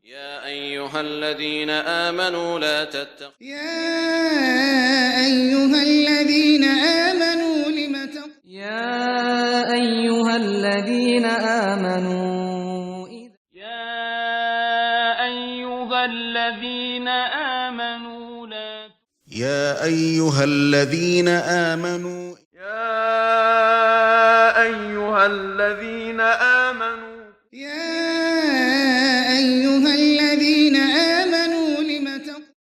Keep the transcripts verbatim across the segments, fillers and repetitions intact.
يا أيها الذين آمنوا لا تتخ- يا أيها الذين آمنوا لم تق- يا أيها الذين آمنوا إذ- يا أيها الذين آمنوا لا يا أيها الذين آمنوا يا أيها الذين آمنوا يا أيها الذين آمنوا لم تق-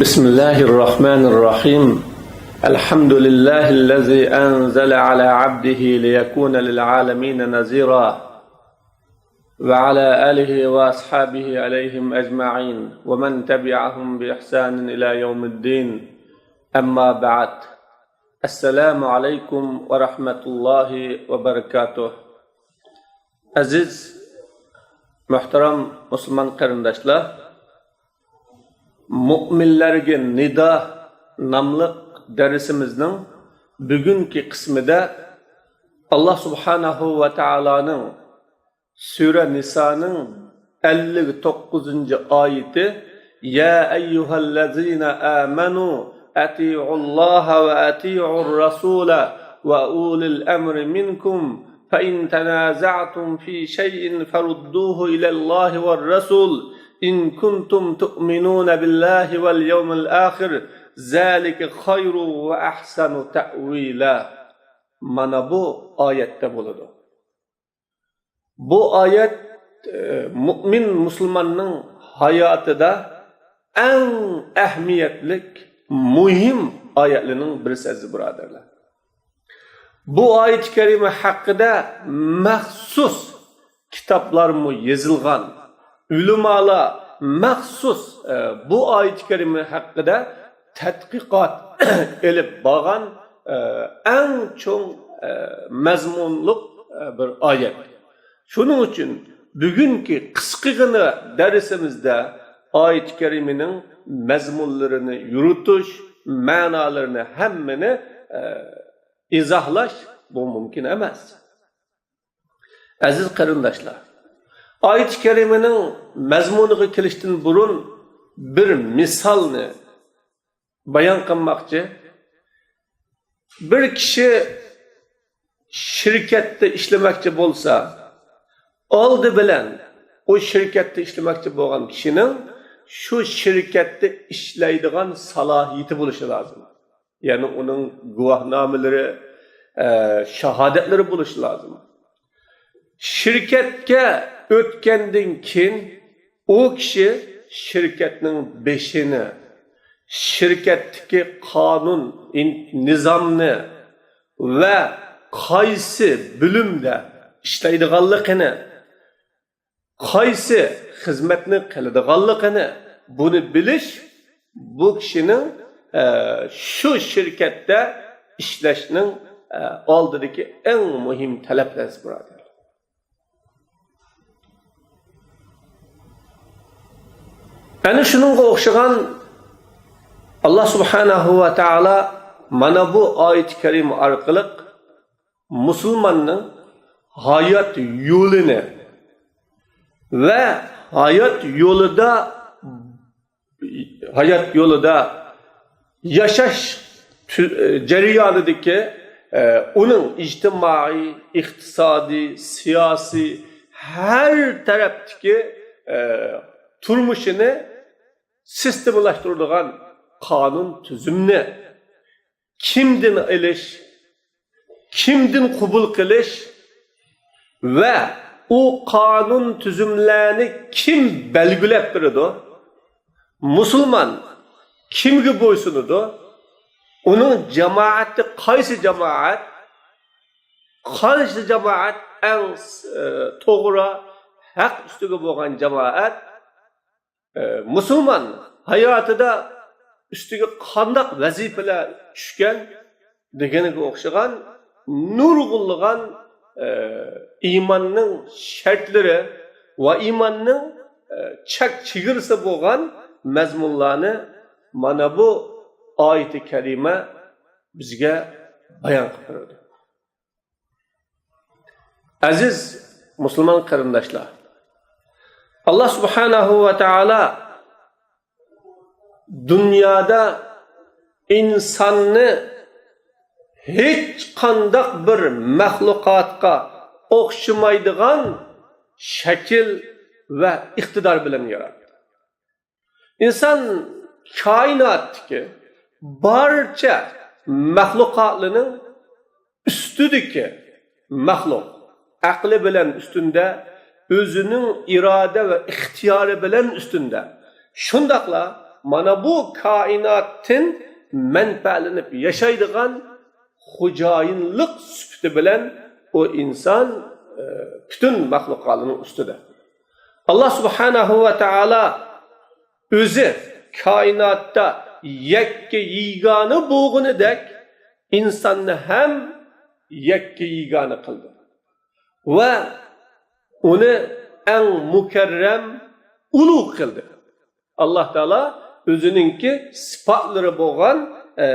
بسم الله الرحمن الرحيم. الحمد لله الذي أنزل على عبده ليكون للعالمين نذيرا. وعلى آله وأصحابه عليهم أجمعين ومن تبعهم بإحسان إلى يوم الدين. أما بعد. السلام عليكم ورحمة الله وبركاته. ئەزىز، مۆھتەرەم مۇسۇلمان قېرىنداشلار، مۇئمىنلەرگە نىدا ناملىق دەرسىمىزنىڭ بۈگۈنكى قىسمىدا ئاللا سۇبھانەھۇ ۋە تائالانىڭ سۈرە نىسانىڭ ئەللىك توققۇزىنچى ئايىتى، يا أيها الذين آمنوا أطيعوا الله وأطيعوا الرسول وأولي الأمر منكم فإن تنازعتم في شيء فردوه إلى الله والرسول إن كنتم تؤمنون بالله واليوم الآخر ذلك خير وأحسن تأويلا. مانا بۇ ئايەتتە بولىدۇ. بۇ ئايەت، ئە، مۇئمىن مۇسۇلماننىڭ ھاياتىدا ئەڭ ئەھمىيەتلىك، مۇھىم ئايەتلەرنىڭ بىرسى، ئەزىز بۇرادەرلەر. بۇ ئايەت كەرىمە ھەققىدە مەخسۇس كىتابلارمۇ يېزىلغان. ئۆلىمالار مەخسۇس، ئە، بۇ ئايەت كەرىمە ھەققىدە تەتقىقات ئېلىپ بارغان، ئە، ئەڭ چوڭ، ئە، مەزمۇنلۇق، ئە، بىر ئايەت. شۇنىڭ ئۈچۈن بۈگۈنكى قىسقىغىنە دەرسىمىزدە ئايەت كەرىمىنىڭ مەزمۇنلىرىنى يورۇتۇش، مەنالىرىنى ھەممىنى، ئە، ئىزاھلاش بۇ مۇمكىن ئەمەس. ئەزىز قېرىنداشلار، ئايەت كەرىمىنىڭ مەزمۇنىغا كېلىشتىن بۇرۇن بىر مىسالنى بايان قىلماقچى. بىر كىشى شىركەتتە ئىشلىمەكچى بولسا، ئالدى بىلەن ئۇ شىركەتتە ئىشلىمەكچى بولغان كىشىنىڭ شۇ شىركەتتە ئىشلەيدىغان سالاھىيىتى بولۇشى لازىم. يەنى ئۇنىڭ گۇۋاھنامىلىرى، ئە، شاھادەتلىرى بولۇشى لازىم. شىركەتكە ئۆتكەندىن كېيىن ئۇ كىشى شىركەتنىڭ بېشىنى، شىركەتتىكى قانۇن، ئىن-، نىزامنى ۋە قايسى بۆلۈمدە ئىشلەيدىغانلىقىنى، قايسى خىزمەتنى قىلىدىغانلىقىنى، بۇنى بىلىش بۇ كىشىنىڭ، ئە، شۇ شىركەتتە ئىشلەشنىڭ، ئە، ئالدىدىكى ئەڭ مۇھىم تەلەپلەر، بۇرادەر. ئەنە شۇنىڭغا ئوخشىغان، ئاللا سۇبھانەھۇ ۋە تائالا مانا بۇ ئايەت كەرىمە ئارقىلىق مۇسۇلماننىڭ ھايات يولىنى ۋە ھايات يولىدا، ھايات يولىدا ياشاش تۈ-، جەريانىدىكى، ئە، ئۇنىڭ ئىجتىمائىي، ئىقتىسادىي، سىياسىي، ھەر تەرەپتىكى، ئە، تۇرمۇشىنى سىستېمىلاشتۇرىدىغان قانۇن تۈزۈمنى كىمدىن ئېلىش، كىمدىن قوبۇل قىلىش ۋە ئۇ قانۇن تۈزۈملەرنى كىم بەلگىلەپ بېرىدۇ؟ مۇسۇلمان كىمگە بويسۇنىدۇ؟ ئۇنىڭ جامائىتى قايسى جامائەت؟ قايسى جامائەت ئەڭ، ئە، توغرا، ھەق ئۈستىگە بولغان جامائەت؟ ئە، مۇسۇلمان ھاياتىدا ئۈستىگە قانداق ۋەزىپىلەر چۈشكەن دېگىنىگە ئوخشىغان نۇرغۇنلىغان، ئە، ئىماننىڭ شەرتلىرى ۋە ئىماننىڭ، ئە، چەك چېگرىسى بولغان مەزمۇنلارنى مانا بۇ ئايىتى كەرىمە بىزگە بايان قىلىپ بېرىدۇ. ئەزىز مۇسۇلمان قېرىنداشلار، ئاللا سۇبھانەھۇ ۋە تائالا دۇنيادا ئىنساننى ھېچقانداق بىر مەخلۇقاتقا ئوخشىمايدىغان شەكىل ۋە ئىقتىدار بىلەن ياراتتى. ئىنسان كائىناتتىكى بارچە مەخلۇقاتلىرىنىڭ ئۈستىدىكى مەخلۇق، ئەقلى بىلەن ئۈستۈندە، ئۆزىنىڭ ئىرادە ۋە ئىختىيارى بىلەن ئۈستۈندە. شۇنداقلا مانا بۇ كائىناتتىن مەنپەئەتلىنىپ ياشايدىغان خوجايىنلىق سۈپىتى بىلەن ئۇ ئىنسان، ئە، پۈتۈن مەخلۇقاتلارنىڭ ئۈستىدە. ئاللا سۇبھانەھۇ ۋە تائالا ئۆزى كائىناتتا يەككە يېگانە بولغىنىدەك، ئىنساننى ھەم يەككە يېگانە قىلدى ۋە ئۇنى ئەڭ مۇكەررەم، ئۇلۇغ قىلدى. ئاللا تائالا ئۆزىنىڭكى سىپاتلىرى بولغان، ئە،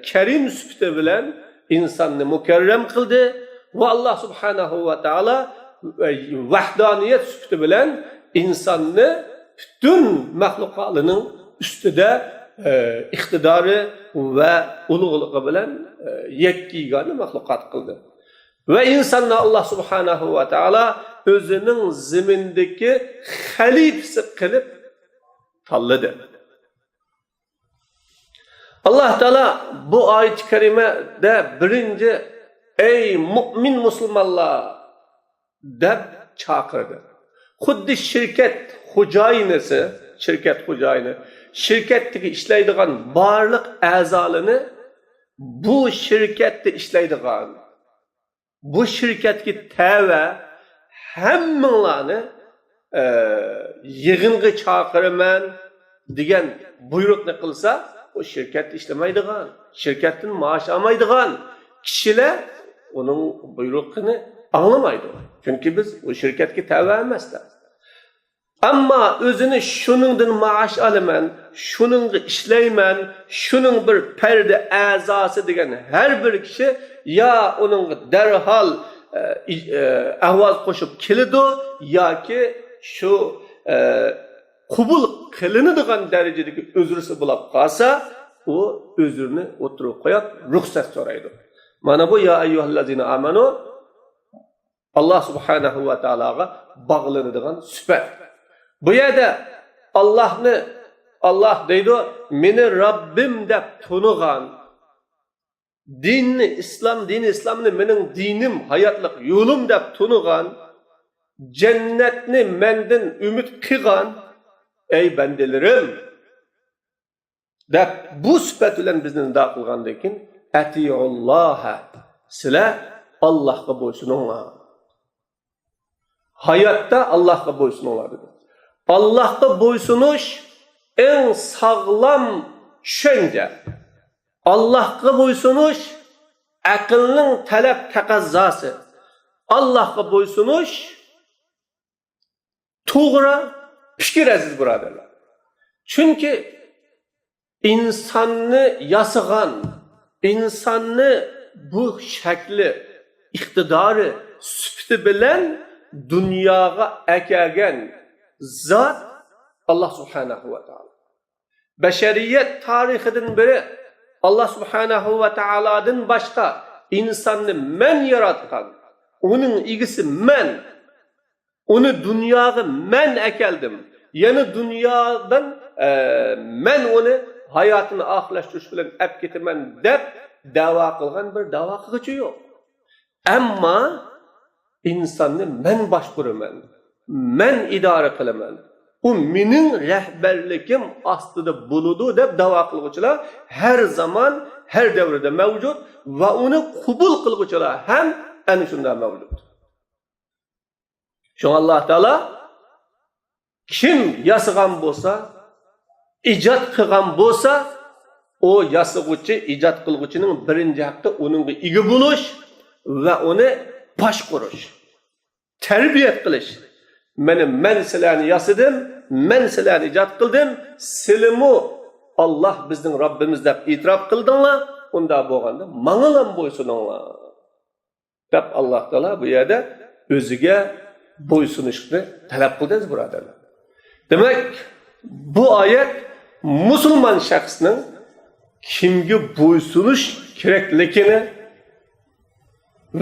كەرىم سۈپىتى بىلەن ئىنساننى مۇكەررەم قىلدى ۋە ئاللا سۇبھانەھۇ ۋە تائالا، ئە، ۋەھدانىيەت سۈپىتى بىلەن ئىنساننى پۈتۈن مەخلۇقاتلىرىنىڭ ئۈستىدە، ئە، ئىقتىدارى ۋە ئۇلۇغلۇقى بىلەن، ئە، يەككە يېگانە مەخلۇقات قىلدى. ۋە ئىنساننى ئاللا سۇبھانەھۇ ۋە تائالا ئۆزىنىڭ زېمىندىكى خەلىپىسى قىلىپ تاللىدى. ئاللا تائالا بۇ ئايەت كەرىمەدە بىرىنچى، ئەي مۇئمىن مۇسۇلمانلار، دەپ چاقىردى. خۇددى شىركەت خوجايىنىسى، شىركەت خوجايىنى، شىركەتتىكى ئىشلەيدىغان بارلىق ئەزالىرىنى، بۇ شىركەتتە ئىشلەيدىغان، بۇ شىركەتكە تەۋە ھەممىڭلارنى، ئە، يىغىنغا چاقىرىمەن دېگەن بۇيرۇقنى قىلسا، ئۇ شىركەتتە ئىشلىمەيدىغان، شىركەتتىن مائاش ئالمايدىغان كىشىلەر ئۇنىڭ بۇيرۇقىنى ئاڭلىمايدۇ. چۈنكى بىز ئۇ شىركەتكە تەۋە ئەمەس-دە. ئەمما ئۆزىنى شۇنىڭدىن مائاش ئالىمەن، شۇنىڭغا ئىشلەيمەن، شۇنىڭ بىر پەردە ئەزاسى دېگەن ھەر بىر كىشى يا ئۇنىڭغا دەرھال، ئە، ئى-، ئە، ئاۋاز قوشۇپ كېلىدۇ ياكى شۇ، ئە، قوبۇل قىلىنىدىغان دەرىجىدىكى ئۆزرىسى بولاپ قالسا، ئۇ ئۆزرىنى ئوتتۇرىغا قويۇپ رۇخسەت سورايدۇ. مانا بۇ يا ئەييۇھەللەزىنە ئامەنۇ، ئاللا سۇبھانەھۇ ۋە تائالاغا باغلىنىدىغان سۈپەت. بۇ يەردە ئاللاھنى، ئاللا دەيدۇ، مېنى رەببىم دەپ تونۇغان، دىننى، ئىسلام، دىنى ئىسلامنى مېنىڭ دىنىم، ھاياتلىق يولۇم دەپ تونۇغان، جەننەتنى مەندىن ئۈمىد قىلغان، ئەي بەندىلىرىم، دەپ بۇ سۈپەت بىلەن بىزنى نىدا قىلغاندىن كېيىن، ئەتىئۇللاھە، سىلەر ئاللاھقا بويسۇنۇڭلار. ھاياتتا ئاللاھقا بويسۇنۇڭلار دېدى. ئاللاھقا بويسۇنۇش ئەڭ ساغلام چۈشەنچە. ئاللاھقا بويسۇنۇش ئەقىلنىڭ تەلەپ تەقەززاسى. ئاللاھقا بويسۇنۇش توغرا پىكىر، ئەزىز بۇرادەرلەر. چۈنكى ئىنساننى ياسىغان، ئىنساننى بۇ شەكلى، ئىقتىدارى، سۈپىتى بىلەن دۇنياغا ئەكەلگەن زات ئاللا سۇبھانەھۇ ۋە تائالا. بەشەرىيەت تارىخىدىن بېرى ئاللا سۇبھانەھۇ ۋە تائالادىن باشقا ئىنساننى مەن ياراتقان، ئۇنىڭ ئىگىسى مەن، ئۇنى دۇنياغا مەن ئەكەلدىم، يەنە دۇنيادىن، ئە، مەن ئۇنى ھاياتىنى ئاخىرلاشتۇرۇش بىلەن ئەپ كېتىمەن دەپ دەۋا قىلغان بىر دەۋا قىلغۇچى يوق. ئەمما ئىنساننى مەن باشقۇرىمەن، مەن ئىدارە قىلىمەن، ئۇ مېنىڭ رەھبەرلىكىم ئاستىدا بولىدۇ دەپ دەۋا قىلغۇچىلار ھەر زامان، ھەر دەۋردە مەۋجۇت ۋە ئۇنى قوبۇل قىلغۇچىلار ھەم ئەنە شۇنداق مەۋجۇت. شۇڭا ئاللا تائالا كىم ياسىغان بولسا، ئىجاد قىلغان بولسا، ئۇ ياسىغۇچى، ئىجاد قىلغۇچىنىڭ بىرىنچى ھەققى ئۇنىڭغا ئىگە بولۇش ۋە ئۇنى باشقۇرۇش، تەربىيەت قىلىش. مانا مەن سىلەرنى ياسىدىم، مەن سىلەرنى ئىجاد قىلدىم، سىلىمۇ ئاللا بىزنىڭ رەببىمىز دەپ ئېتىراپ قىلدىڭلار، ئۇنداق بولغاندا ماڭىلا بويسۇنۇڭلار. دەپ ئاللا تائالا بۇ يەردە ئۆزىگە بويسۇنۇشنى تەلەپ قىلدى، ئەزىز بۇرادەرلەر. دېمەك، بۇ ئايەت مۇسۇلمان شەخسنىڭ كىمگە بويسۇنۇش كېرەكلىكىنى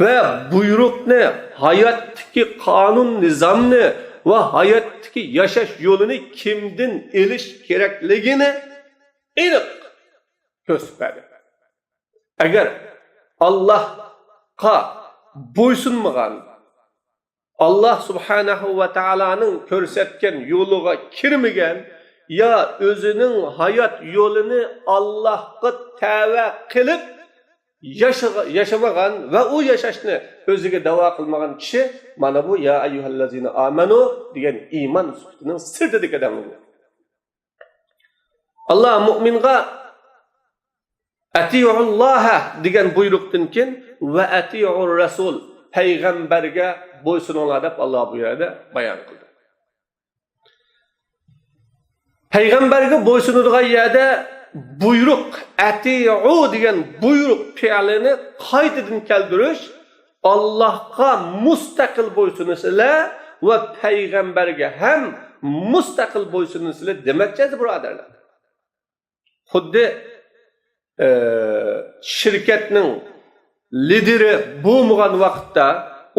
ۋە بۇيرۇقنى، ھاياتتىكى قانۇن نىزامنى ۋە ھاياتتىكى ياشاش يولىنى كىمدىن ئېلىش كېرەكلىكىنى ئېنىق كۆرسىتىپ بەردى. ئەگەر ئاللاھقا بويسۇنمىغان، ئاللاھ سۇبھانەھۇ ۋە تائالانىڭ كۆرسەتكەن يولىغا كىرمىگەن، يا ئۆزىنىڭ ھايات يولىنى ئاللاھقا تەۋە قىلىپ ياشىغا-، ياشىمىغان ۋە ئۇ ياشاشنى ئۆزىگە داۋا قىلمىغان كىشى، مانا بۇ يا ئەييۇھەللەزىنە ئامەنۇ دېگەن ئىمان سۈپىتىنىڭ سىرتىدىكى ئادەم بۇ. ئاللاھ مۇئمىنغا «ئەتىئۇللاھە» دېگەن بۇيرۇقتىن كېيىن «ۋە ئەتىئۇر رەسۇل»، پەيغەمبەرگە بويسۇنۇڭلار دەپ ئاللاھ بۇ يەردە بايان قىلدى. پەيغەمبەرگە بويسۇنىدىغان يەردە بۇيرۇق، «ئەتىئۇ» دېگەن بۇيرۇق پېئىلىنى قايتىدىن كەلتۈرۈش، ئاللاھقا مۇستەقىل بويسۇنىسىلەر ۋە پەيغەمبەرگە ھەم مۇستەقىل بويسۇنىسىلەر دېمەكچى، ئەزىز بۇرادەرلەر. خۇددى، ئە، شىركەتنىڭ لىدىرى بولمىغان ۋاقىتتا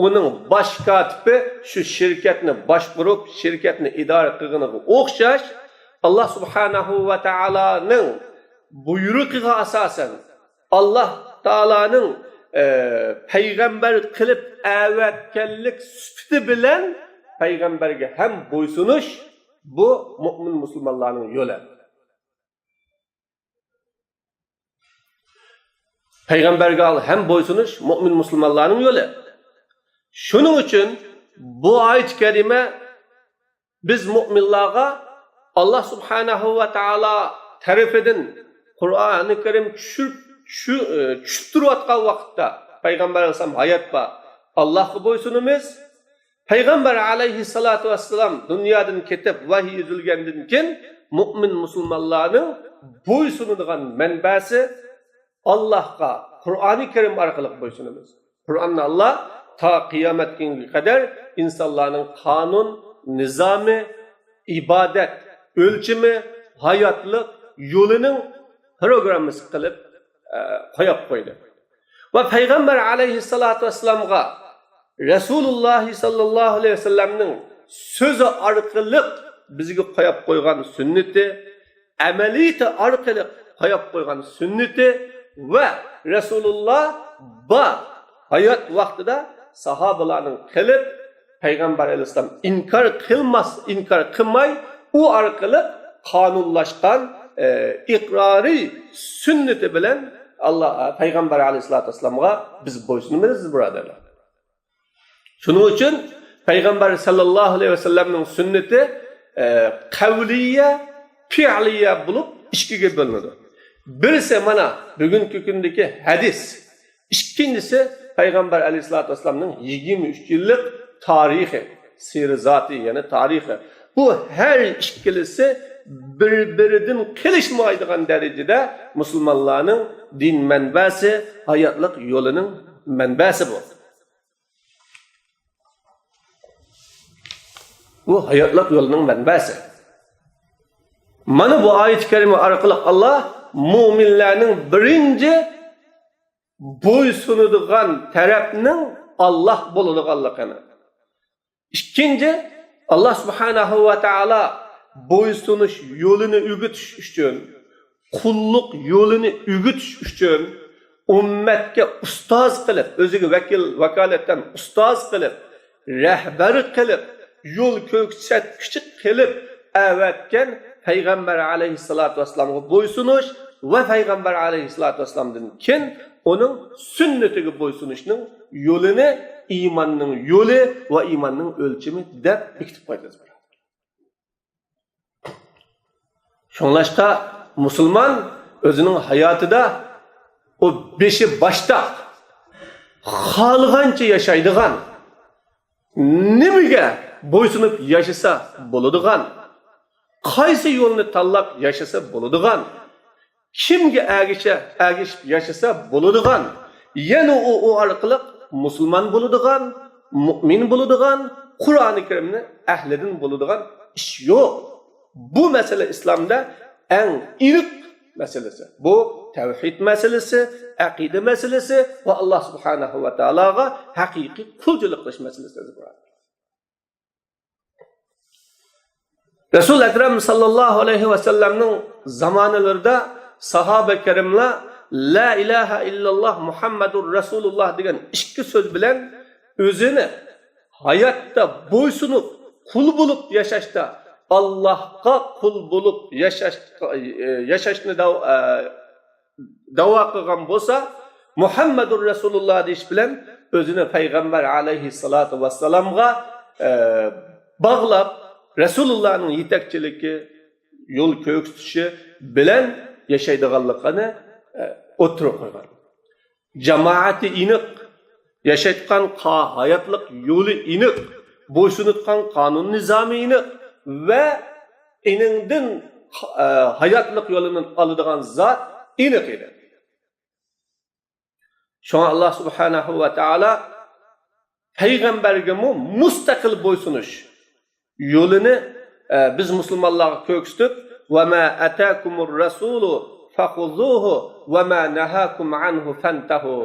ئۇنىڭ باش كاتىپى شۇ شىركەتنى باشقۇرۇپ، شىركەتنى ئىدارە قىلغىنىغا ئوخشاش، ئاللاھ سۇبھانەھۇ ۋە تائالانىڭ بۇيرۇقىغا ئاساسەن، ئاللاھ تائالانىڭ، ئە، پەيغەمبەر قىلىپ ئەۋەتكەنلىك سۈپىتى بىلەن پەيغەمبەرگە ھەم بويسۇنۇش، بۇ مۇئمىن مۇسۇلمانلارنىڭ يولى. پەيغەمبەرگە ھەم بويسۇنۇش مۇئمىن مۇسۇلمانلارنىڭ يولى. شۇنىڭ ئۈچۈن بۇ ئايەت كەرىمە بىز مۇئمىنلارغا ئاللاھ سۇبھانەھۇ ۋە تائالا تەرىپىدىن قۇرئانى كەرىم چۈشۈرۈپ، چۈ-، ئە، چۈشۈپ تۇرۇۋاتقان ۋاقىتتا پەيغەمبەر ئەلەيھىسسالام ھايات بار، ئاللاھقا بويسۇنىمىز. پەيغەمبەر ئەلەيھىسسالاتۇ ۋەسسالام دۇنيادىن كېتىپ، ۋەھىي ئۈزۈلگەندىن كېيىن، مۇئمىن مۇسۇلمانلارنىڭ بويسۇنىدىغان مەنبەسى ئاللاھقا قۇرئانى كەرىم ئارقىلىق بويسۇنىمىز. قۇرئاندا ئاللاھ تا قىيامەت كۈنىگە قەدەر ئىنسانلارنىڭ قانۇن، نىزامى، ئىبادەت ئۆلچىمى، ھاياتلىق يولىنىڭ پروگراممىسى قىلىپ، ئە، قويۇپ قويدى. ۋە پەيغەمبەر ئەلەيھىسسالاتۇ ۋەسسالامغا رەسۇلۇللاھ ساللاللاھۇ ئەلەيھى ۋەسەللەمنىڭ سۆزى ئارقىلىق بىزگە قويۇپ قويغان سۈننىتى، ئەمەلىيىتى ئارقىلىق قويۇپ قويغان سۈننىتى ۋە رەسۇلۇللاھ بار ھايات ۋاقتىدا ساھابىلارنىڭ قىلىپ، پەيغەمبەر ئەلەيھىسسالام ئىنكار قىلماس، ئىنكار قىلماي، ئۇ ئارقىلىق قانۇنلاشقان، ئە، ئىقرارىي سۈننىتى بىلەن ئاللا، پەيغەمبەر ئەلەيھىسسالاتۇ ۋەسسالامغا بىز بويسۇنىمىز، ئەزىز بۇرادەرلەر. شۇنىڭ ئۈچۈن پەيغەمبەر ساللاللاھۇ ئەلەيھى ۋەسەللەمنىڭ سۈننىتى، ئە، قەۋلىيە، پېئلىيە بولۇپ ئىككىگە بۆلۈنىدۇ. بىرسى مانا بۈگۈنكى كۈندىكى ھەدىس. ئىككىنچىسى پەيغەمبەر ئەلەيھىسسالاتۇ ۋەسسالامنىڭ يىگىرمە ئۈچ يىللىق تارىخى، سىيرە زاتى، يەنى تارىخى. بۇ ھەر ئىككىلىسى بىر-بىرىدىن قېلىشمايدىغان دەرىجىدە مۇسۇلمانلارنىڭ دىن مەنبەسى، ھاياتلىق يولىنىڭ مەنبەسى بۇ. بۇ ھاياتلىق يولىنىڭ مەنبەسى. مانا بۇ ئايەت كەرىمە ئارقىلىق ئاللا مۇئمىنلارنىڭ بىرىنچى بويسۇنىدىغان تەرەپنىڭ ئاللا بولىدىغانلىقىنى، ئىككىنچى، ئاللا سۇبھانەھۇ ۋە تائالا بويسۇنۇش يولىنى ئۆگىتىش ئۈچۈن، قۇللۇق يولىنى ئۆگىتىش ئۈچۈن ئۈممەتكە ئۇستاز قىلىپ، ئۆزىگە ۋەكىل، ۋاكالەتەن ئۇستاز قىلىپ، رەھبەر قىلىپ، يول كۆرسەتكۈچى قىلىپ ئەۋەتكەن پەيغەمبەر ئەلەيھىسسالاتۇ ۋەسسالامغا بويسۇنۇش ۋە پەيغەمبەر ئەلەيھىسسالاتۇ ۋەسسالامدىن كېيىن ئۇنىڭ سۈننىتىگە بويسۇنۇشنىڭ يولىنى ئىماننىڭ يولى ۋە ئىماننىڭ ئۆلچىمى دەپ بېكىتىپ قويدى. شۇڭلاشقا مۇسۇلمان ئۆزىنىڭ ھاياتىدا ئۇ بېشى باشتاق، خالىغانچە ياشايدىغان، نېمىگە بويسۇنۇپ ياشىسا بولىدىغان، قايسى يولنى تاللاپ ياشىسا بولىدىغان، كىمگە ئەگىشە-، ئەگىشىپ ياشىسا بولىدىغان، يەنە ئۇ، ئۇ ئارقىلىق مۇسۇلمان بولىدىغان، مۇئمىن بولىدىغان، قۇرئانى كەرىمنى ئەھلىدىن بولىدىغان ئىش يوق. بۇ مەسىلە ئىسلامدا ئەڭ ئېنىق مەسىلىسى. بۇ تەۋھىد مەسىلىسى، ئەقىدە مەسىلىسى ۋە ئاللا سۇبھانەھۇ ۋە تائالاغا ھەقىقىي قۇلچىلىق قىلىش مەسىلىسى. رەسۇل ئەكرەم ساللاللاھۇ ئەلەيھى ۋەسەللەمنىڭ زامانىلىرىدا ساھابە كىراملار لا ئىلاھە ئىللاللاھ مۇھەممەدۇر رەسۇلۇللاھ دېگەن ئىككى سۆز بىلەن ئۆزىنى ھاياتتا بويسۇنۇپ، قۇل بولۇپ ياشاشتا، ئاللاھقا قۇل بولۇپ ياشاش، ياشاشنى داۋ-، داۋا قىلغان بولسا، مۇھەممەدۇر رەسۇلۇللاھ دېيىش بىلەن ئۆزىنى پەيغەمبەر ئەلەيھىسسالاتۇ ۋەسسالامغا، ئە، باغلاپ، رەسۇلۇللاھنىڭ يېتەكچىلىكى، يول كۆرسىتىشى بىلەن ياشايدىغانلىقىنى، ئە، ئوتتۇرىغا قويغان. جامائىتى ئېنىق، ياشايدىغان قا-، ھاياتلىق يولى ئېنىق، بويسۇنىدىغان قانۇن نىزامى ئېنىق ۋە ئېنىڭدىن، ئە، ھاياتلىق يولىنى ئالىدىغان زات ئېنىق ئىدى. شۇڭا ئاللا سۇبھانەھۇ ۋە تائالا پەيغەمبەرگىمۇ مۇستەقىل بويسۇنۇش يولىنى، ئە، بىز مۇسۇلمانلارغا كۆرسىتىپ، ۋە ما ئاتاكۇمۇر رەسۇلۇ فەخۇزۇھۇ ۋە ما نەھاكۇم ئەنھۇ فەنتەھۇ.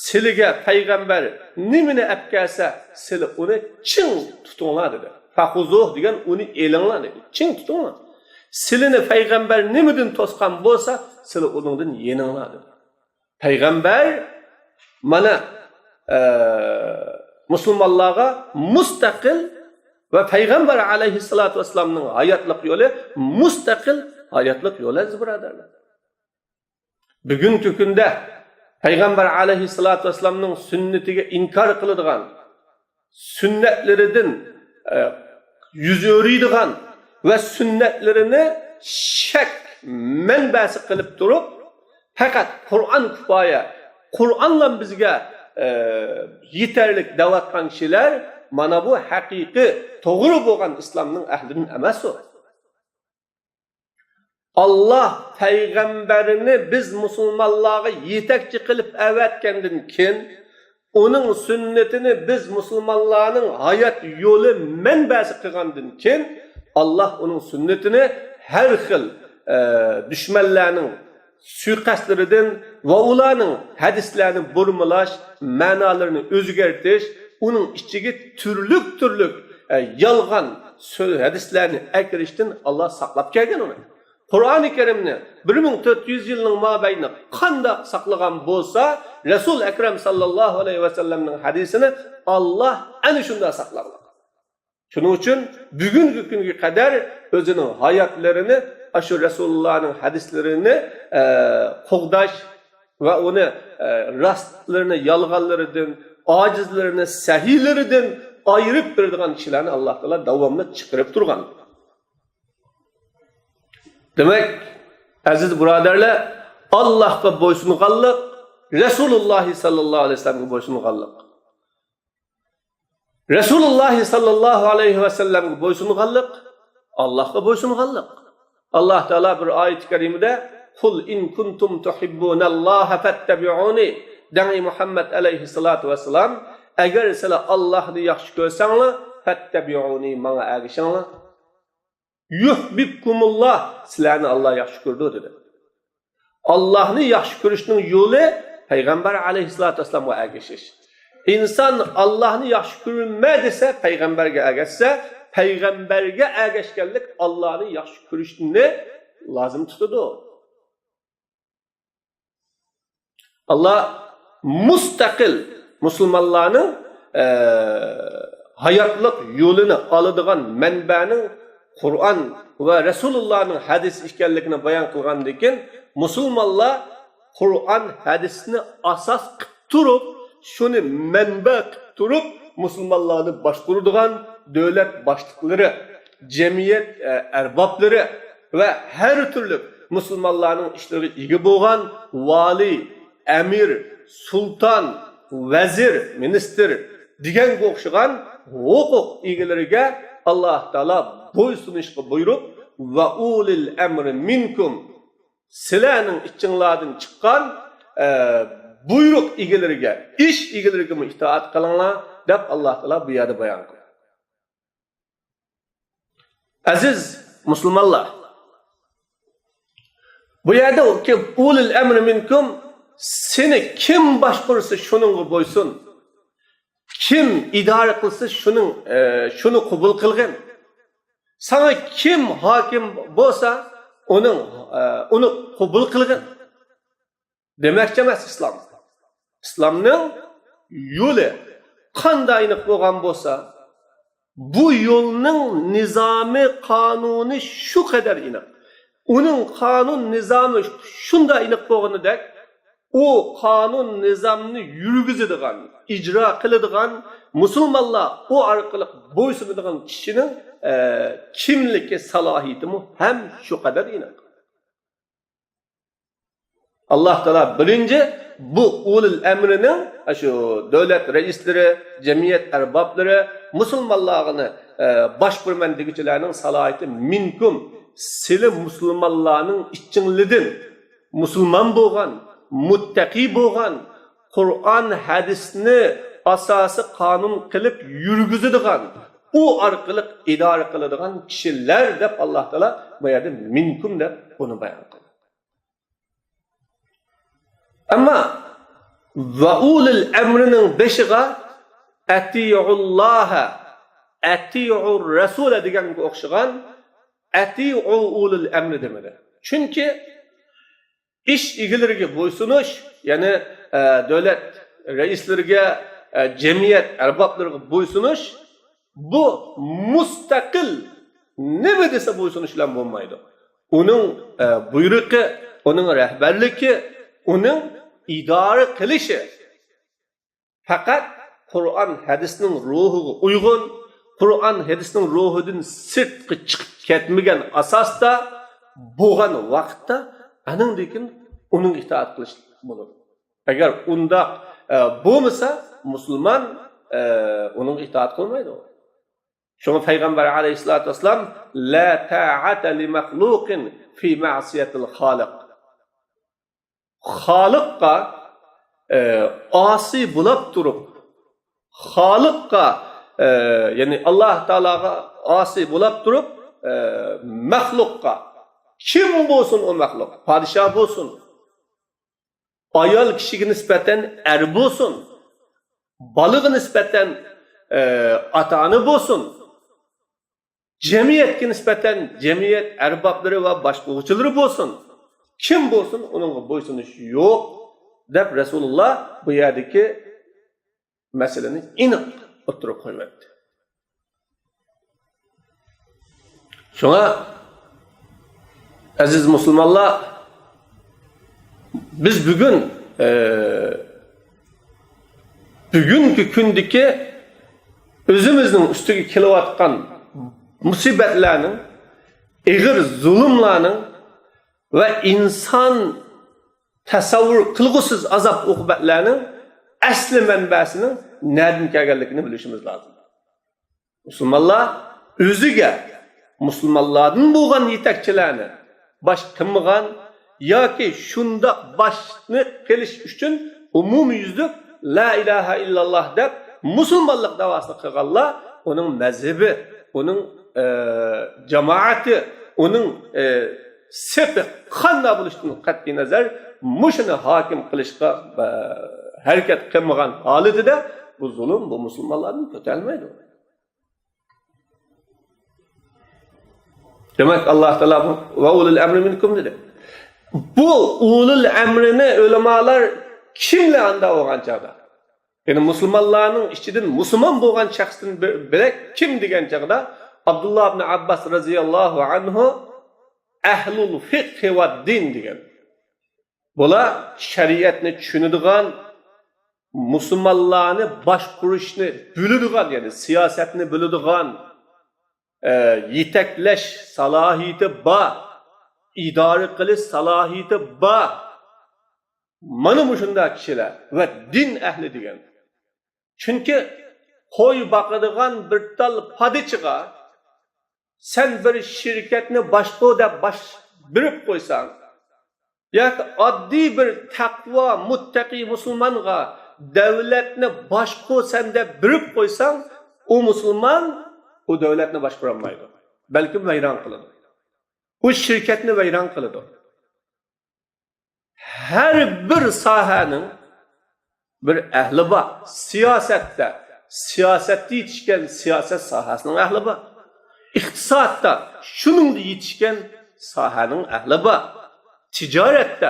سىلىگە پەيغەمبەر نېمىنى ئەپ كەلسە، سىلى ئۇنى چىڭ تۇتۇڭلار دېدى. فەخۇزۇھ دېگەن ئۇنى ئېلىڭلار دېدى. چىڭ تۇتۇڭلار. سىلىنى پەيغەمبەر نېمىدىن توسقان بولسا، سىلى ئۇنىڭدىن يېنىڭلار دېدى. پەيغەمبەر مانا، ئە، مۇسۇلمانلارغا مۇستەقىل ۋە پەيغەمبەر ئەلەيھىسسالاتۇ ۋەسسالامنىڭ ھاياتلىق يولى مۇستەقىل ھاياتلىق يولى، ئەزىز بۇرادەرلەر. بۈگۈنكى كۈندە پەيغەمبەر ئەلەيھىسسالاتۇ ۋەسسالامنىڭ سۈننىتىگە ئىنكار قىلىدىغان، سۈننەتلىرىدىن، ئە، يۈز ئۆرۈيدىغان ۋە سۈننەتلىرىنى شەك مەنبەسى قىلىپ تۇرۇپ، پەقەت قۇرئان كۇپايە، قۇرئانلا بىزگە، ئە، يېتەرلىك دەۋاتقان كىشىلەر مانا بۇ ھەقىقىي، توغرا بولغان ئىسلامنىڭ ئەھلىدىن ئەمەس ئۇ. ئاللا پەيغەمبەرنى بىز مۇسۇلمانلارغا يېتەكچى قىلىپ ئەۋەتكەندىن كېيىن، ئۇنىڭ سۈننىتىنى بىز مۇسۇلمانلارنىڭ ھايات يولى مەنبەسى قىلغاندىن كېيىن، ئاللا ئۇنىڭ سۈننىتىنى ھەر خىل، ئە، دۈشمەنلەرنىڭ سۇيىقەستلىرىدىن ۋە ئۇلارنىڭ ھەدىسلەرنى بۇرمىلاش، مەنالىرىنى ئۆزگەرتىش، ئۇنىڭ ئىچىگە تۈرلۈك-تۈرلۈك، ئە، يالغان سۆز، ھەدىسلەرنى ئەكىرىشتىن ئاللا ساقلاپ كەلگەن ئۇنى. قۇرئانى كەرىمنى بىر مىڭ تۆت يۈز يىلنىڭ مابەينىدە قانداق ساقلىغان بولسا، رەسۇل ئەكرەم ساللاللاھۇ ئەلەيھى ۋەسەللەمنىڭ ھەدىسىنى ئاللا ئەنە شۇنداق ساقلىغان. شۇنىڭ ئۈچۈن بۈگۈنكى كۈنگە قەدەر ئۆزىنىڭ ھاياتلىرىنى ئاشۇ رەسۇلۇللانىڭ ھەدىسلىرىنى، ئە، قوغداش ۋە ئۇنى، ئە، راستلىرىنى يالغانلىرىدىن، ئاجىزلىرىنى سەھىيلىرىدىن ئايرىپ بېرىدىغان كىشىلەرنى ئاللا تائالا داۋاملىق چىقىرىپ تۇرغان. دېمەك، ئەزىز بۇرادەرلەر، ئاللاھقا بويسۇنغانلىق، رەسۇلۇللاھ ساللاللاھۇ ئەلەيھى ۋەسەللەمگە بويسۇنغانلىق. رەسۇلۇللاھ ساللاللاھۇ ئەلەيھى ۋەسەللەمگە بويسۇنغانلىق، ئاللاھقا بويسۇنغانلىق. ئاللا تائالا بىر ئايىتى كەرىمىدە، قۇل ئىن كۇنتۇم تۇھىببۇنەللاھە فەتتەبىئۇنى، دەڭ ئى مۇھەممەد ئەلەيھىسسالاتۇ ۋەسسالام، ئەگەر سىلەر ئاللاھنى ياخشى كۆرسەڭلار، فەتتەبىئۇنى، ماڭا ئەگىشىڭلار. يۇھبىبكۇمۇللاھ، سىلەرنى ئاللا ياخشى كۆرىدۇ، دېدى. ئاللاھنى ياخشى كۆرۈشنىڭ يولى پەيغەمبەر ئەلەيھىسسالاتۇ ۋەسسالامغا ئەگىشىش. ئىنسان ئاللاھنى ياخشى كۆرىمەن دېسە، پەيغەمبەرگە ئەگەشسە، پەيغەمبەرگە ئەگەشكەنلىك ئاللاھنى ياخشى كۆرۈشنى لازىم تۇتىدۇ. ئاللا مۇستەقىل مۇسۇلمانلارنىڭ، ئە، ھاياتلىق يولىنى ئالىدىغان مەنبەنىڭ قۇرئان ۋە رەسۇلۇللانىڭ ھەدىسى ئىكەنلىكىنى بايان قىلغاندىن كېيىن، مۇسۇلمانلار قۇرئان ھەدىسنى ئاساس قىلىپ تۇرۇپ، شۇنى مەنبە قىلىپ تۇرۇپ، مۇسۇلمانلارنى باشقۇرىدىغان دۆلەت باشلىقلىرى، جەمئىيەت، ئە، ئەربابلىرى ۋە ھەر تۈرلۈك مۇسۇلمانلارنىڭ ئىشلىرىغا ئىگە بولغان ۋالىي، ئەمىر، سۇلتان، ۋەزىر، مىنىستىر دېگەنگە ئوخشىغان ھوقۇق ئىگىلىرىگە ئاللا تائالا بويسۇنۇشقا بۇيرۇپ، ۋە ئۇلىل ئەمرى مىنكۇم، سىلەرنىڭ ئىچىڭلاردىن چىققان، ئە، بۇيرۇق ئىگىلىرىگە، ئىش ئىگىلىرىگىمۇ ئىتائەت قىلىڭلار، دەپ ئاللا تائالا بۇ يەردە بايان قىلدى. ئەزىز مۇسۇلمانلار، بۇ يەردە ئۇلۇل ئەمرى مىنكۇم، سېنى كىم باشقۇرسا، شۇنىڭغا بويسۇن. كىم ئىدارە قىلسا، شۇنىڭ، ئە، شۇنى قوبۇل قىلغىن. ساڭا كىم ھاكىم بولسا، ئۇنىڭ، ئە، ئۇنى قوبۇل قىلغىن. دېمەكچى ئەمەس ئىسلام. ئىسلامنىڭ يولى قانداق ئېنىق بولغان بولسا، بۇ يولنىڭ نىزامى، قانۇنى شۇ قەدەر ئېنىق. ئۇنىڭ قانۇن نىزامى شۇنداق ئېنىق بولغىنىدەك، ئۇ قانۇن نىزامنى يۈرگۈزىدىغان، ئىجرا قىلىدىغان مۇسۇلمانلار ئۇ ئارقىلىق بويسۇنىدىغان كىشىنىڭ، ئە، كىملىكى، سالاھىيىتىمۇ ھەم شۇ قەدەر ئېنىق. ئاللا تائالا بىرىنچى بۇ ئۇلۇل ئەمرىنىڭ، شۇ دۆلەت رەئىسلىرى، جەمئىيەت ئەربابلىرى، مۇسۇلمانلارغا، ئە، باشقۇرىمەن دېگۈچىلەرنىڭ سالاھىيىتى مىنكۇم، سىلى مۇسۇلمانلارنىڭ ئىچىڭلىدىن مۇسۇلمان بولغان، مۇتتەقىي بولغان، قۇرئان، ھەدىسنى ئاساسىي قانۇن قىلىپ يۈرگۈزىدىغان، ئۇ ئارقىلىق ئىدارە قىلىدىغان كىشىلەر دەپ ئاللا تائالا بۇ يەردە مىنكۇم دەپ بۇنى بايان قىلدى. ئەمما ۋە ئۇلۇل ئەمرىنىڭ بېشىغا ئەتىئۇللاھە، ئەتىئۇر رەسۇلە دېگەنگە ئوخشىغان ئەتىئۇ ئۇلۇل ئەمرى دېمىدى. چۈنكى ئىش ئىگىلىرىگە بويسۇنۇش، يەنى، ئە، دۆلەت رەئىسلىرىگە، ئە، جەمئىيەت ئەربابلىرىغا بويسۇنۇش، بۇ مۇستەقىل نېمە دېسە بويسۇنۇش بىلەن بولمايدۇ. ئۇنىڭ، ئە، بۇيرۇقى، ئۇنىڭ رەھبەرلىكى، ئۇنىڭ ئىدارە قىلىشى پەقەت قۇرئان، ھەدىسنىڭ روھىغا ئۇيغۇن، قۇرئان، ھەدىسنىڭ روھىدىن سىرتقا چىقىپ كەتمىگەن ئاساستا بولغان ۋاقىتتا، ئاندىن كېيىن ئۇنىڭغا ئىتائەت قىلىش بولىدۇ. ئەگەر ئۇنداق، ئە، بولمىسا، مۇسۇلمان، ئە، ئۇنىڭغا ئىتائەت قىلمايدۇ. شۇڭا پەيغەمبەر ئەلەيھىسسالاتۇ ۋەسسالام، لا تاعەتە لىمەخلۇقىن فى مەئسىيەتىل خالىق. خالىققا، ئە، ئاسىي بولاپ تۇرۇپ، خالىققا، ئە، يەنى ئاللا تائالاغا ئاسىي بولاپ تۇرۇپ، ئە، مەخلۇققا، كىم بولسۇن ئۇ مەخلۇق، پادىشاھ بولسۇن، ئايال كىشىگە نىسبەتەن ئەر بولسۇن، بالىغا نىسبەتەن، ئە، ئاتا-ئانا بولسۇن، جەمئىيەتكە نىسبەتەن جەمئىيەت ئەربابلىرى ۋە باشقۇرغۇچىلىرى بولسۇن، كىم بولسۇن، ئۇنىڭغا بويسۇنۇش يوق، دەپ رەسۇلۇللا بۇ يەردىكى مەسىلىنى ئېنىق ئوتتۇرىغا قويۇۋەتتى. شۇڭا، ئەزىز مۇسۇلمانلار، بىز بۈگۈن، ئە، بۈگۈنكى كۈندىكى ئۆزىمىزنىڭ ئۈستىگە كېلىۋاتقان مۇسىبەتلەرنىڭ، ئېغىر زۇلۇملارنىڭ ۋە ئىنسان تەسەۋۋۇر قىلغۇسىز ئازاب-ئوقۇبەتلەرنىڭ ئەسلى مەنبەسىنىڭ نەدىن كەلگەنلىكىنى بىلىشىمىز لازىم. مۇسۇلمانلار ئۆزىگە مۇسۇلمانلاردىن بولغان يېتەكچىلەرنى باش قىلمىغان ياكى شۇنداق باشنى قىلىش ئۈچۈن ئومۇميۈزلۈك لا ئىلاھە ئىللاللا دەپ مۇسۇلمانلىق دەۋاسىنى قىلغانلار، ئۇنىڭ مەزھىپى، ئۇنىڭ، ئە، جامائىتى، ئۇنىڭ، ئە، سېپى قانداق بولۇشىدىن قەتئىينەزەر، مۇشۇنى ھاكىم قىلىشقا، ئە، ھەرىكەت قىلمىغان ھالىتىدە بۇ زۇلۇم بۇ مۇسۇلمانلاردىن كۆتەرلمەيدۇ. دېمەك، ئاللا تائالا بۇ ۋە ئۇلۇل ئەمرى مىنكۇم دېدى. بۇ ئۇلۇل ئەمرىنى ئۆلىمالار كىملەر ئاندا بولغان چاغدا؟ يەنى مۇسۇلمانلارنىڭ ئىچىدىن مۇسۇلمان بولغان شەخستىن بىر، بىرەك كىم دېگەن چاغدا، ئابدۇللا ئىبن ئابباس رەزىياللاھۇ ئەنھۇ ئەھلۇل فىقھى ۋە دىن دېگەن. بۇلار شەرىئەتنى چۈشىنىدىغان، مۇسۇلمانلارنى باشقۇرۇشنى بىلىدىغان، يەنى سىياسەتنى بىلىدىغان، ئە، يېتەكلەش سالاھىيىتى بار، ئىدارە قىلىش سالاھىيىتى بار. مانا مۇشۇنداق كىشىلەر ۋە دىن ئەھلى دېگەن. چۈنكى قوي باقىدىغان بىر تال پادىچىغا سەن بىر شىركەتنى باشقۇر دەپ باش بېرىپ قويساڭ، ياكى ئاددىي بىر تەقۋا، مۇتتەقىي مۇسۇلمانغا دۆلەتنى باشقۇرىسەن دەپ بېرىپ قويساڭ، ئۇ مۇسۇلمان ئۇ دۆلەتنى باشقۇرالمايدۇ. بەلكىم ۋەيران قىلىدۇ. ئۇ شىركەتنى ۋەيران قىلىدۇ. ھەر بىر ساھەنىڭ بىر ئەھلى بار. سىياسەتتە، سىياسەتتە يېتىشكەن سىياسەت ساھەسىنىڭ ئەھلى بار. ئىقتىسادتا شۇنىڭدا يېتىشكەن ساھەنىڭ ئەھلى بار. تىجارەتتە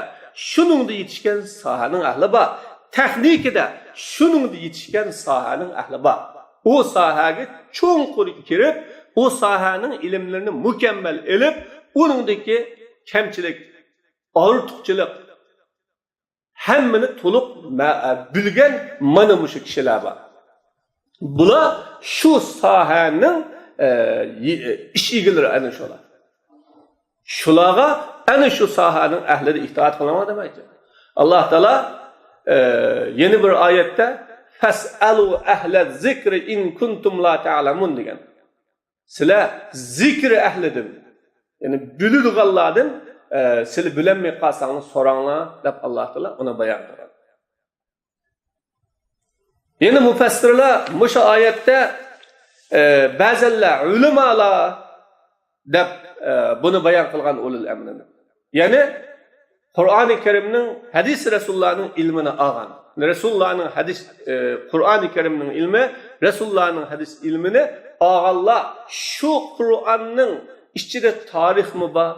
شۇنىڭدا يېتىشكەن ساھەنىڭ ئەھلى بار. تېخنىكىدا شۇنىڭدا يېتىشكەن ساھەنىڭ ئەھلى بار. ئۇ ساھەگە چوڭقۇر كىرىپ، ئۇ ساھەنىڭ ئىلىملىرىنى مۇكەممەل ئېلىپ، ئۇنىڭدىكى كەمچىلىك، ئارتۇقچىلىق، ھەممىنى تولۇق مە-، بىلگەن مانا مۇشۇ كىشىلەر بار. بۇلار شۇ ساھەنىڭ، ئە، يې-، ئىش ئىگىلىرى ئەنە شۇلار. شۇلارغا ئەنە شۇ ساھەنىڭ ئەھلىدە ئىتائەت قىلىڭلار دېمەكچى. ئاللاھ تائالا، ئە، يەنە بىر ئايەتتە، فَاسْأَلُوا أَهْلَ الذِّكْرِ إِنْ كُنْتُمْ لَا تَعْلَمُونَ دېگەن. سىلەر زىكىر ئەھلىدىن، يەنى بىلىدىغانلاردىن، ئە، سىلەر بىلەلمەي قالساڭلار سوراڭلار دەپ ئاللاھ تائالا ئۇنى بايان قىلغان. يەنە مۇپەسسىرلار مۇشۇ ئايەتتە، ئە، بەزەنلەر ئۆلىمالار دەپ، ئە، بۇنى بايان قىلغان ئۇلۇل ئەمرىنى. يەنى قۇرئانى كەرىمنىڭ، ھەدىس رەسۇلۇللانىڭ ئىلمىنى ئالغان. رەسۇلۇللانىڭ ھەدىس، ئە، قۇرئانى كەرىمنىڭ ئىلمى، رەسۇلۇللانىڭ ھەدىس ئىلمىنى ئالغانلار شۇ قۇرئاننىڭ ئىچىدە تارىخمۇ بار،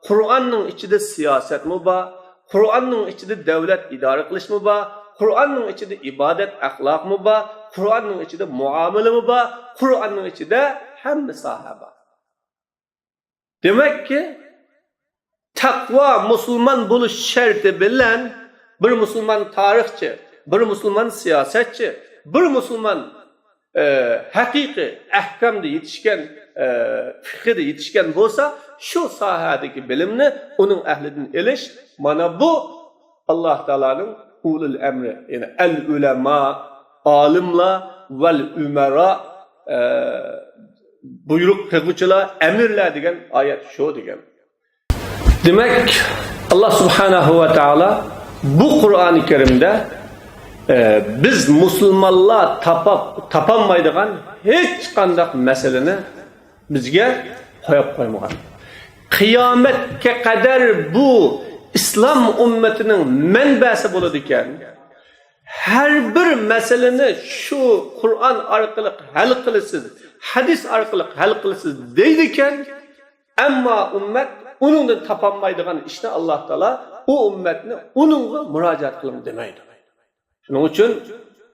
قۇرئاننىڭ ئىچىدە سىياسەتمۇ بار، قۇرئاننىڭ ئىچىدە دۆلەت ئىدارە قىلىشمۇ بار، قۇرئاننىڭ ئىچىدە ئىبادەت ئەخلاقمۇ بار، قۇرئاننىڭ ئىچىدە مۇئامىلىمۇ بار، قۇرئاننىڭ ئىچىدە ھەممە ساھە بار. دېمەككى، تەقۋا مۇسۇلمان بولۇش شەرتى بىلەن بىر مۇسۇلمان تارىخچى، بىر مۇسۇلمان سىياسەتچى، بىر مۇسۇلمان ئە، ھەقىقىي ئەھكامدا يېتىشكەن، ئە، فىقھىدا يېتىشكەن بولسا، شۇ ساھەدىكى بىلىمنى ئۇنىڭ ئەھلىدىن ئېلىش، مانا بۇ ئاللاھ تائالانىڭ ئۇلۇل ئەمرى، يەنى ئەل ئۇلەما، ئالىملار، ۋەل ئۇمەرا، ئە، بۇيرۇق قىلغۇچىلار، ئەمىرلەر دېگەن ئايەت شۇ دېگەن. دېمەك، ئاللاھ سۇبھانەھۇ ۋە تائالا بۇ قۇرئانى كەرىمدە، ئە، بىز مۇسۇلمانلار تاپاپ، تاپالمايدىغان ھېچقانداق مەسىلىنى بىزگە قويۇپ قويمىغان. قىيامەتكە قەدەر بۇ ئىسلام ئۈممىتىنىڭ مەنبەسى بولىدىكەن. ھەر بىر مەسىلىنى شۇ قۇرئان ئارقىلىق ھەل قىلىسىز، ھەدىس ئارقىلىق ھەل قىلىسىز دەيدىكەن. ئەمما ئۈممەت ئۇنىڭدىن تاپالمايدىغان ئىشنى ئاللاھ تائالا ئۇ ئۈممەتنى ئۇنىڭغا مۇراجىئەت قىلىڭ دېمەيدۇ. شۇنىڭ ئۈچۈن،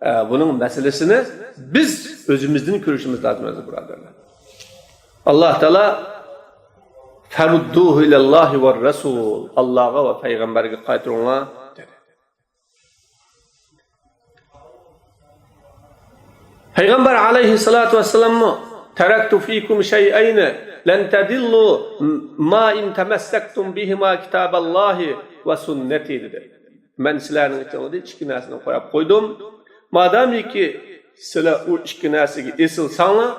ئە، بۇنىڭ مەسىلىسىنى بىز ئۆزىمىزدىن كۆرۈشىمىز لازىم، ئەزىز بۇرادەرلەر. ئاللاھ تائالا، فَرُدُّوهُ إِلَى اللَّهِ وَالرَّسُولِ، ئاللاھقا ۋە پەيغەمبەرگە قايتۇرۇڭلار دېدى. پەيغەمبەر ئەلەيھىسسالاتۇ ۋەسسالاممۇ، تَرَكْتُ فِيكُمْ شَيْئَيْنِ لَنْ تَضِلُّوا مَا إِنْ تَمَسَّكْتُمْ بِهِمَا كِتَابَ اللَّهِ وَسُنَّتِي دېدى. مەن سىلەرنىڭ ئىچىڭلاردا ئىككى نەرسىنى قويۇپ قويدۇم. مادامىكى سىلەر ئۇ ئىككى نەرسىگە ئېسىلساڭلار،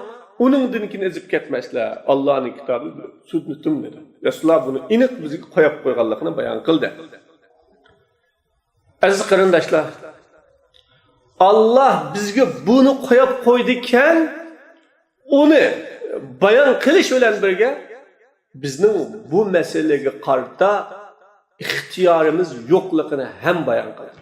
ئۇنىڭدىن كېيىن ئېزىپ كەتمەيسىلەر. ئاللانىڭ كىتابى، سۈننىتىم دېدى. رەسۇلۇللا بۇنى ئېنىق بىزگە قويۇپ قويغانلىقىنى بايان قىلدى. ئەزىز قېرىنداشلار، ئاللاھ بىزگە بۇنى قويۇپ قويدىكەن، ئۇنى بايان قىلىش بىلەن بىرگە، بىزنىڭ بۇ مەسىلىگە قارىتا ئىختىيارىمىز يوقلۇقىنى ھەم بايان قىلدى.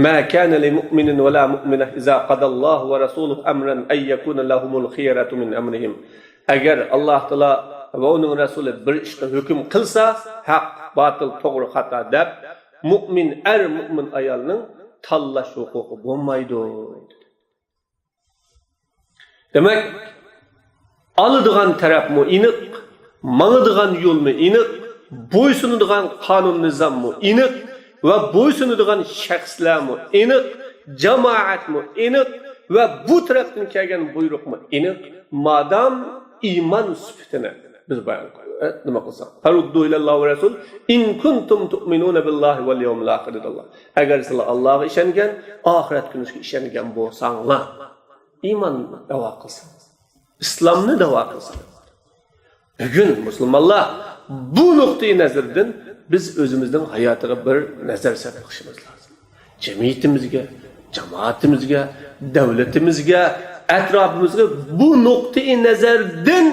مَا كَانَ لِمُؤْمِنٍ وَلَا مُؤْمِنَةٍ إِذَا قَضَى اللَّهُ وَرَسُولُهُ أَمْرًا أَنْ يَكُونَ لَهُمُ الْخِيَرَةُ مِنْ أَمْرِهِمْ. ئەگەر ئاللاھ تائالا ۋە ئۇنىڭ رەسۇلى بىر ئىشقا ھۆكۈم قىلسا، ھەق، باتىل، توغرا، خاتا دەپ، مۇئمىن ئەر، مۇئمىن ئايالنىڭ تاللاش ھوقۇقى بولمايدۇ. دېمەك، ئالىدىغان تەرەپمۇ ئېنىق، ماڭىدىغان يولمۇ ئېنىق، بويسۇنىدىغان قانۇن نىزاممۇ ئېنىق ۋە بويسۇنىدىغان شەخسلەرمۇ ئېنىق، جامائەتمۇ ئېنىق ۋە بۇ تەرەپتىن كەلگەن بۇيرۇقمۇ ئېنىق. مادام ئىمان سۈپىتىنى بىز بايان قىل-، ئە، نېمە قىلساق، فَرُدُّوهُ إِلَى اللَّهِ وَالرَّسُولِ إِنْ كُنْتُمْ تُؤْمِنُونَ بِاللَّهِ وَالْيَوْمِ الْآخِرِ دېدى ئاللاھ. ئەگەر سىلەر ئاللاھقا ئىشەنگەن، ئاخىرەت كۈنىگە ئىشەنگەن بولساڭلار، ئىمان دەۋا قىلساڭلار، ئىسلامنى دەۋا قىلساڭلار. بۈگۈن مۇسۇلمانلار بۇ نۇقتىئى نەزەردىن بىز ئۆزىمىزنىڭ ھاياتىغا بىر نەزەر سەپ قىلىشىمىز لازىم. جەمئىيىتىمىزگە، جامائىتىمىزگە، دۆلىتىمىزگە، ئەتراپىمىزغا بۇ نۇقتىئى نەزەردىن،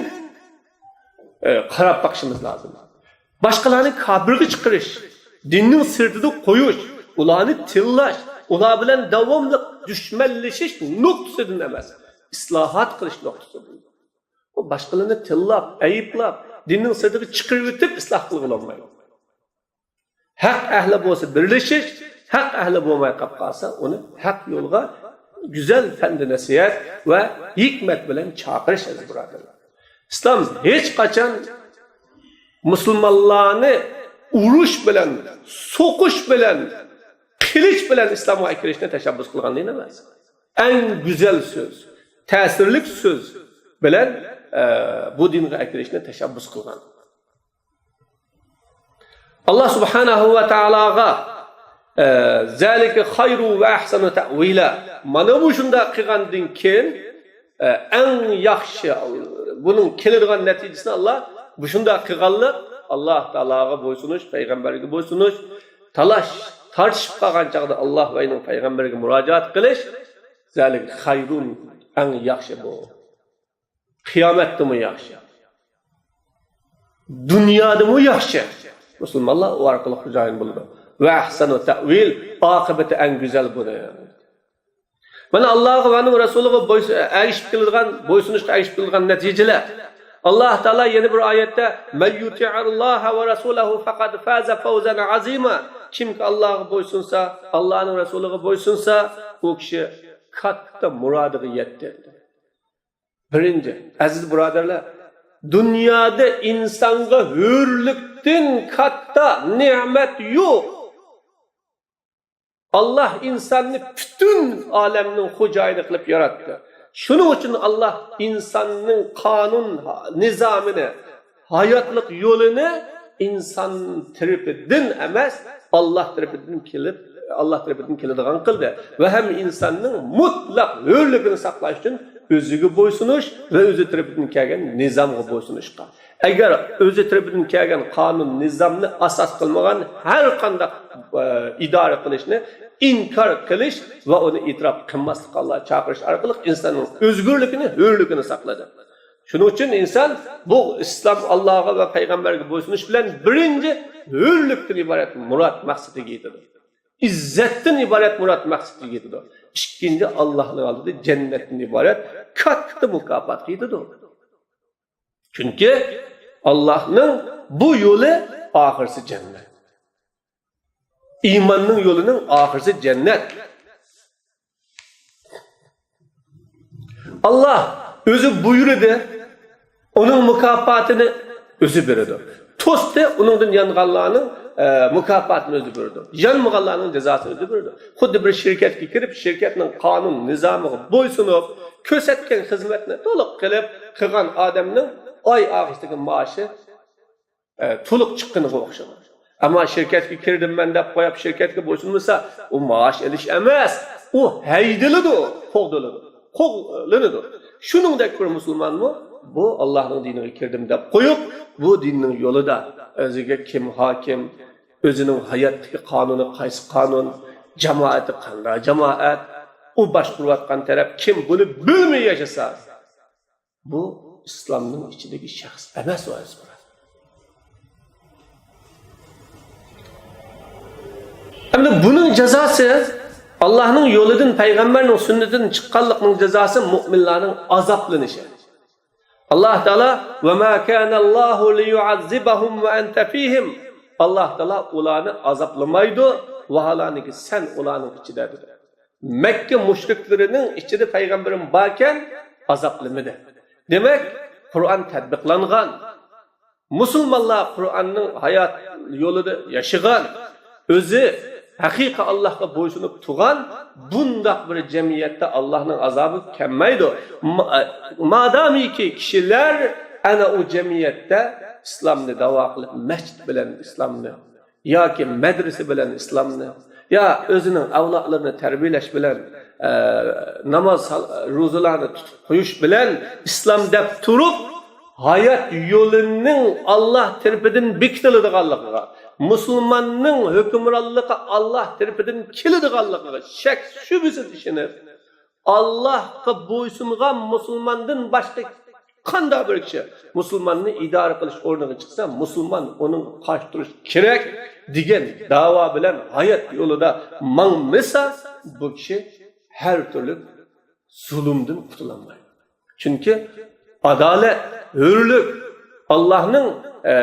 ئە، قاراپ باقىشىمىز لازىم. باشقىلارنى كاپىرغا چىقىرىش، دىننىڭ سىرتىدا قويۇش، ئۇلارنى تىللاش، ئۇلار بىلەن داۋاملىق دۈشمەنلىشىش نۇقتىسىدىن ئەمەس، ئىسلاھات قىلىش نۇقتىسىدىن. ئۇ باشقىلارنى تىللاپ، ئەيىبلەپ، دىننىڭ سىرتىغا چىقىرىۋېتىپ ئىسلاھ قىلغىلى بولمايدۇ. ھەق ئەھلى بولسا بىرلىشىش، ھەق ئەھلى بولماي قاپ قالسا، ئۇنى ھەق يولغا گۈزەل پەند نەسىھەت ۋە ھېكمەت بىلەن چاقىرىش، ئەزىز بۇرادەرلەر. ئىسلام ھېچقاچان مۇسۇلمانلارنى ئۇرۇش بىلەن، سوقۇش بىلەن، قىلىچ بىلەن ئىسلامغا ئەكىرىشنى تەشەببۇس قىلغان دىن ئەمەس. ئەڭ گۈزەل سۆز، تەسىرلىك سۆز بىلەن، ئە، بۇ دىنغا ئەكىرىشنى تەشەببۇس قىلغان. ئاللا سۇبھانەھۇ ۋە تائالاغا، ئە، «زالىكە خەيرۇ ۋە ئەھسەنۇ تەئۋىلا». مانا بۇ شۇنداق قىلغاندىن كېيىن، ئە، ئەڭ ياخشى، بۇنىڭ كېلىدىغان نەتىجىسىنى ئاللا، بۇ شۇنداق قىلغانلىق، ئاللا تائالاغا بويسۇنۇش، پەيغەمبەرگە بويسۇنۇش، تالاش، تارتىشىپ قالغان چاغدا ئاللا ۋە ئۇنىڭ پەيغەمبىرىگە مۇراجىئەت قىلىش، «زالىكە خەيرۇن»، ئەڭ ياخشى بۇ. قىيامەتتىمۇ ياخشى. دۇنيادىمۇ ياخشى. مۇسۇلمانلار ئۇ ئارقىلىق خوجايىن بولىدۇ. «ۋە ئەھسەنۇ تەئۋىل»، ئاقىۋىتى ئەڭ گۈزەل بۇنىڭ. مانا ئاللاغا ۋە ئۇنىڭ رەسۇلىغا بويسۇ-، ئەگىشىپ كېلىدىغان، بويسۇنۇشقا ئەگىشىپ كېلىدىغان نەتىجىلەر. ئاللا تائالا يەنە بىر ئايەتتە، «مەن يۇتىئىللاھە ۋە رەسۇلەھۇ فەقەد فازە فەۋزەن ئەزىما». كىمكى ئاللاغا بويسۇنسا، ئاللانىڭ رەسۇلىغا بويسۇنسا، ئۇ كىشى كاتتا مۇرادىغا يەتتى. بىرىنچى، ئەزىز بۇرادەرلەر، دۇنيادا ئىنسانغا ھۆرلۈكتىن كاتتا نېمەت يوق. ئاللا ئىنساننى پۈتۈن ئالەمنىڭ خوجايىنى قىلىپ ياراتتى. شۇنىڭ ئۈچۈن ئاللا ئىنساننىڭ قانۇن نىزامىنى، ھاياتلىق يولىنى ئىنسان تەرىپىدىن ئەمەس، ئاللا تەرىپىدىن كېلىپ، ئاللا تەرىپىدىن كېلىدىغان قىلدى. ۋە ھەم ئىنساننىڭ مۇتلەق ھۆرلۈكىنى ساقلاش ئۈچۈن ئۆزىگە بويسۇنۇش ۋە ئۆزى تەرىپىدىن كەلگەن نىزامغا بويسۇنۇشقا. ئەگەر ئۆزى تەرىپىدىن كەلگەن قانۇن نىزامنى ئاساس قىلمىغان ھەر قانداق، ئە، ئىدارە قىلىشنى ئىنكار قىلىش ۋە ئۇنى ئېتىراپ قىلماسلىققا ئاللا چاقىرىش ئارقىلىق ئىنساننىڭ ئۆزگۈرلۈكىنى، ھۆرلۈكىنى ساقلىدى. شۇنىڭ ئۈچۈن ئىنسان بۇ ئىسلام، ئاللاغا ۋە پەيغەمبەرگە بويسۇنۇش بىلەن بىرىنچى ھۆرلۈكتىن ئىبارەت مۇراد مەقسىتىگە يېتىدۇ. ئىززەتتىن ئىبارەت مۇراد مەقسىتىگە يېتىدۇ. ئىككىنچى، ئاللاھنىڭ ئالدىدا جەننەتتىن ئىبارەت كاتتا مۇكاپاتقا يېتىدۇ. چۈنكى ئاللاھنىڭ بۇ يولى ئاخىرسى جەننەت. ئىماننىڭ يولىنىڭ ئاخىرسى جەننەت. ئاللا ئۆزى بۇيرۇدى، ئۇنىڭ مۇكاپاتىنى ئۆزى بېرىدۇ. توستى، ئۇنىڭدىن يانغانلارنىڭ، ئە، مۇكاپاتىنى ئۆزى بېرىدۇ. يانمىغانلارنىڭ جازاسىنى ئۆزى بېرىدۇ. خۇددى بىر شىركەتكە كىرىپ، شىركەتنىڭ قانۇن نىزامىغا بويسۇنۇپ، كۆرسەتكەن خىزمەتنى تولۇق قىلىپ قىلغان ئادەمنىڭ ئاي ئاخىرىدىكى مائاشى ئە، تولۇق چىققىنىغا ئوخشىغان. ئەمما شىركەتكە كىردىم مەن دەپ قويۇپ، شىركەتكە بويسۇنمىسا، ئۇ مائاش ئېلىش ئەمەس، ئۇ ھەيدىلىدۇ، قوغدىلىدۇ، قوغلىنىدۇ. شۇنىڭدەك بىر مۇسۇلمانمۇ بۇ ئاللاھنىڭ دىنىغا كىردىم دەپ قويۇپ، بۇ دىننىڭ يولىدا ئۆزىگە كىم ھاكىم، ئۆزىنىڭ ھاياتتىكى قانۇنى قايسى قانۇن، جامائىتى قانداق جامائەت، ئۇ باشقۇرۇۋاتقان تەرەپ كىم، بۇنى بىلمەي ياشىسا، بۇ ئىسلامنىڭ ئىچىدىكى شەخس ئەمەس، ئۇ ئەزىز بۇرادەر. ئەمدى بۇنىڭ جازاسى، ئاللاھنىڭ يولىدىن، پەيغەمبەرنىڭ سۈننىتىدىن چىققانلىقنىڭ جازاسى مۇئمىنلارنىڭ ئازابلىنىشى. ئاللاھ تائالا، «ۋە ما كانەللاھۇ لىيۇئەززىبەھۇم ۋە ئەنتە فىھىم». ئاللاھ تائالا ئۇلارنى ئازابلىمايدۇ، ۋاھالانكى سەن ئۇلارنىڭ ئىچىدە، دېدى. مەككە مۇشرىكلىرىنىڭ ئىچىدە پەيغەمبىرىم باركەن ئازابلىمىدى. دېمەك، قۇرئان تەتبىقلانغان. مۇسۇلمانلار قۇرئاننىڭ ھايات يولىدا ياشىغان، ئۆزى ھەقىقىي ئاللاھقا بويسۇنۇپ تۇرغان بۇنداق بىر جەمئىيەتتە ئاللاھنىڭ ئازابى كەلمەيدۇ. ما-، مادامىكى كىشىلەر ئەنە ئۇ جەمئىيەتتە ئىسلامنى داۋا قىلىپ، مەسچىت بىلەن ئىسلامنى ياكى مەدرىسە بىلەن ئىسلامنى، يا ئۆزىنىڭ ئەۋلادلىرىنى تەربىيەلەش بىلەن، ئە، ناماز، سال-، روزىلارنى تۇتۇپ قويۇش بىلەن ئىسلام دەپ تۇرۇپ، ھايات يولىنىڭ ئاللاھ تەرىپىدىن بېكىتىلىدىغانلىقىغا، مۇسۇلماننىڭ ھۆكۈمرانلىقى ئاللاھ تەرىپىدىن كېلىدىغانلىقىغا شەك-شۈبھىسىز ئىشىنىپ، ئاللاھقا بويسۇنغان مۇسۇلماندىن باشقا قانداق بىر كىشى مۇسۇلماننى ئىدارە قىلىش ئورنىغا چىقسا، مۇسۇلمان ئۇنىڭغا قارشى تۇرۇش كېرەك دېگەن داۋا بىلەن ھايات يولىدا ماڭمىسا، بۇ كىشى ھەر تۈرلۈك زۇلۇمدىن قۇتۇلالمايدۇ. چۈنكى ئادالەت، ھۆرلۈك ئاللاھنىڭ، ئە،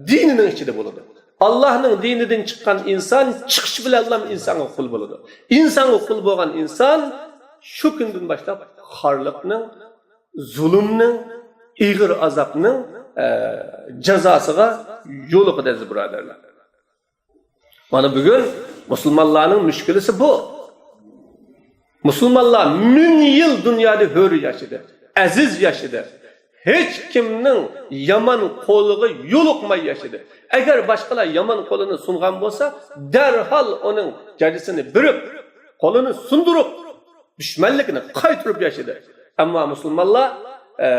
دىنىنىڭ ئىچىدە بولىدۇ. ئاللاھنىڭ دىنىدىن چىققان ئىنسان چىقىش بىلەنلا ئىنسانغا قۇل بولىدۇ. ئىنسانغا قۇل بولغان ئىنسان شۇ كۈندىن باشلاپ خارلىقنىڭ، زۇلۇمنىڭ، ئېغىر ئازابنىڭ، ئە، جازاسىغا يولۇقىدۇ، ئەزىز بۇرادەرلەر. مانا بۈگۈن مۇسۇلمانلارنىڭ مۈشكۈلىسى بۇ. مۇسۇلمانلار مىڭ يىل دۇنيادا ھۆر ياشىدى، ئەزىز ياشىدى. ھېچ كىمنىڭ يامان قولىغا يولۇقماي ياشىدى. ئەگەر باشقىلار يامان قولىنى سۇنغان بولسا، دەرھال ئۇنىڭ جاجىسىنى بېرىپ، قولىنى سۇندۇرۇپ، دۈشمەنلىكىنى قايتۇرۇپ ياشىدى. ئەمما مۇسۇلمانلار، ئە،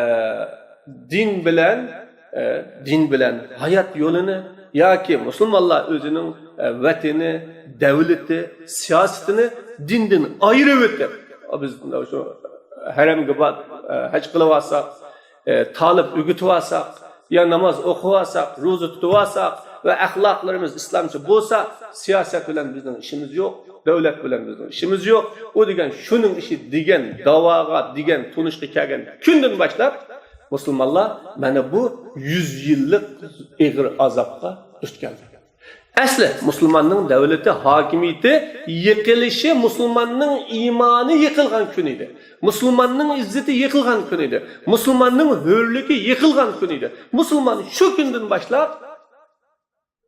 دىن بىلەن، ئە، دىن بىلەن ھايات يولىنى ياكى مۇسۇلمانلار ئۆزىنىڭ، ئە، ۋەتىنى، دەۋلىتى، سىياسىتىنى دىندىن ئايرىۋېتىپ، بىز شۇ ھەرەمگە بار-، ئە، ھەج قىلىۋالساق، ئە، تالىپ ئۆگىتىۋالساق، يا ناماز ئوقۇۋالساق، روزا تۇتۇۋالساق ۋە ئەخلاقلىرىمىز ئىسلامچە بولسا، سىياسەت بىلەن بىزنىڭ ئىشىمىز يوق، دۆلەت بىلەن بىزنىڭ ئىشىمىز يوق. ئۇ دېگەن شۇنىڭ ئىشى دېگەن داۋاغا، دېگەن تونۇشقا كەلگەن كۈندىن باشلاپ، مۇسۇلمانلار مانا بۇ يۈز يىللىق ئېغىر ئازابقا دۇچ كەلدى. ئەسلى مۇسۇلماننىڭ دەۋلىتى، ھاكىمىيىتى يىقىلىشى مۇسۇلماننىڭ ئىمانى يىقىلغان كۈنى ئىدى. مۇسۇلماننىڭ ئىززىتى يىقىلغان كۈنى ئىدى. مۇسۇلماننىڭ ھۆرلۈكى يىقىلغان كۈنى ئىدى. مۇسۇلمان شۇ كۈندىن باشلاپ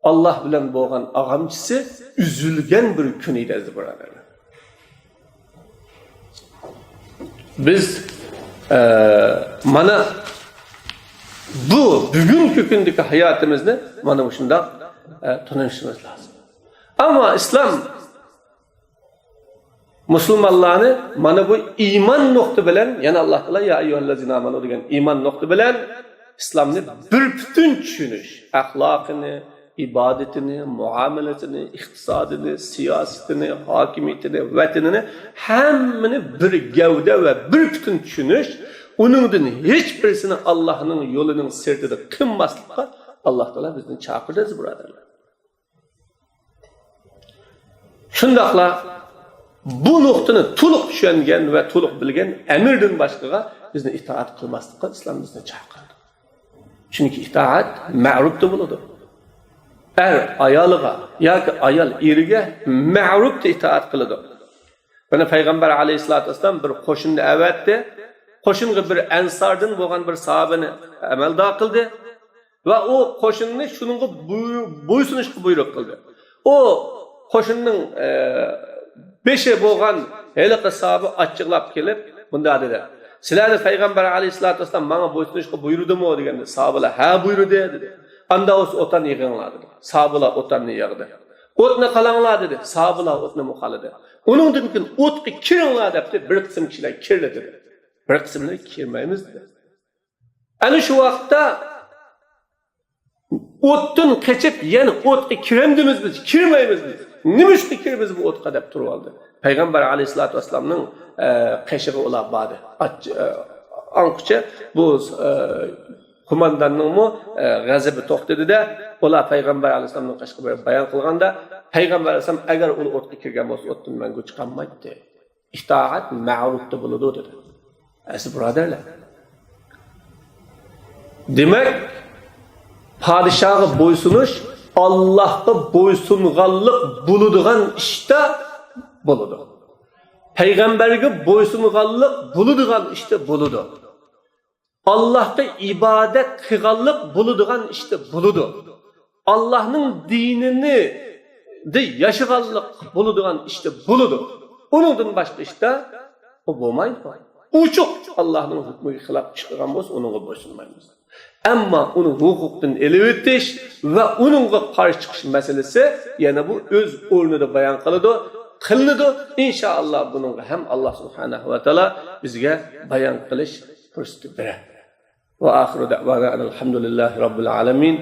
ئاللاھ بىلەن بولغان ئاغامچىسى ئۈزۈلگەن بىر كۈن ئىدى، ئەزىز بۇرادەرلەر. بىز، ئە، مانا بۇ بۈگۈنكى كۈندىكى ھاياتىمىزنى مانا مۇشۇنداق، ئە، تونۇشىمىز لازىم. ئەمما ئىسلام مۇسۇلمانلارنى مانا بۇ ئىمان نۇقتى بىلەن، يەنە ئاللاھ تائالا يا ئەييۇھەللەزىنە ئامەنۇ دېگەن ئىمان نۇقتى بىلەن ئىسلامنى بىر پۈتۈن چۈشىنىش، ئەخلاقىنى، ئىبادىتىنى، مۇئامىلىسىنى، ئىقتىسادىنى، سىياسىتىنى، ھاكىمىيىتىنى، ۋەتىنىنى، ھەممىنى بىر گەۋدە ۋە بىر پۈتۈن چۈشىنىش، ئۇنىڭدىن ھېچ بىرسىنى ئاللاھنىڭ يولىنىڭ سىرتىدا قىلماسلىققا ئاللاھ تائالا بىزنى چاقىردى، ئەزىز بۇرادەرلەر. شۇنداقلا بۇ نۇقتىنى تولۇق چۈشەنگەن ۋە تولۇق بىلگەن ئەمىردىن باشقىغا بىزنى ئىتائەت قىلماسلىققا ئىسلام بىزنى چاقىرىدۇ. چۈنكى ئىتائەت مەرۇپتا بولىدۇ. ئەر ئايالىغا ياكى ئايال ئېرىگە مەرۇپتا ئىتائەت قىلىدۇ. بۇنى پەيغەمبەر ئەلەيھىسسالاتۇ ۋەسسالام بىر قوشۇننى ئەۋەتتى. قوشۇنغا بىر ئەنساردىن بولغان بىر ساھابىنى ئەمەلدار قىلدى. ۋە ئۇ قوشۇننى شۇنىڭغا بۇي-، بويسۇنۇشقا بۇيرۇق قىلدى. ئۇ قوشۇننىڭ، ئە، بېشى بولغان ھېلىقى ساھابە ئاچچىقلاپ كېلىپ، مۇنداق دېدى: «سىلەرنى پەيغەمبەر ئەلەيھىسسالاتۇ ۋەسسالام ماڭا بويسۇنۇشقا بۇيرۇدىمۇ؟» دېگەندە، ساھابىلار: «ھە، بۇيرۇدى» دېدى. «ئاندا بولسا ئوتۇننى يىغىڭلار» دېدى. ساھابىلار ئوتۇننى يىغدى. «ئوتنى قالاڭلار» دېدى. ساھابىلار ئوتنىمۇ قالىدى. «ئۇنىڭدىن كېيىن ئوتقا كىرىڭلار» دەپتۇ. بىر قىسىم كىشىلەر كىردى دېدى. بىر قىسىملىرى كىرمەيمىز دېدى. ئەنە شۇ ۋاقىتتا ئوتتىن قېچىپ، يەنە ئوتقا كىرەمدىمىز بىز، كىرمەيمىز بىز. نېمىشقا كىرىمىز بۇ ئوتقا دەپ تۇرۇۋالدى. پەيغەمبەر ئەلەيھىسسالاتۇ ۋەسسالامنىڭ، ئە، قېشىغا ئۇلار باردى. ئاچ-، ئە، ئاڭقۇچە بۇ، ئە، قومانداننىڭمۇ، ئە، غەزىپى توختىدى-دە، ئۇلار پەيغەمبەر ئەلەيھىسسالامنىڭ قېشىغا بېرىپ بايان قىلغاندا، پەيغەمبەر ئەلەيھىسسالام: «ئەگەر ئۇلار ئوتقا كىرگەن بولسا، ئوتتىن مەڭگۈ چىقالمايتتى.» ئىتائەت مەرۇپتا بولىدۇ دېدى. ئەزىز بۇرادەرلەر، دېمەك، پادىشاھقا بويسۇنۇش ئاللاھقا بويسۇنغانلىق بولىدىغان ئىشتا بولىدۇ. پەيغەمبەرگە بويسۇنغانلىق بولىدىغان ئىشتا بولىدۇ. ئاللاھقا ئىبادەت قىلغانلىق بولىدىغان ئىشتا بولىدۇ. ئاللاھنىڭ دىنىنى، دە ياشىغانلىق بولىدىغان ئىشتا بولىدۇ. ئۇنىڭدىن باشقا ئىشتا ئۇ بولمايدۇ. ئوچۇق ئاللاھنىڭ ھۆكمىگە خىلاپ ئىش قىلغان بولسا، ئۇنىڭغا بويسۇنمايمىز. ئەمما ئۇنى ھوقۇقتىن ئېلىۋېتىش ۋە ئۇنىڭغا قارشى چىقىش مەسىلىسى يەنە بۇ ئۆز ئورنىدا بايان قىلىدۇ، قىلىنىدۇ. ئىنشائاللا، بۇنىڭغا ھەم ئاللا سۇبھانەھۇ ۋە تائالا بىزگە بايان قىلىش پۇرسىتى بېرەر. وآخر دعوانا أن الحمد لله رب العالمين.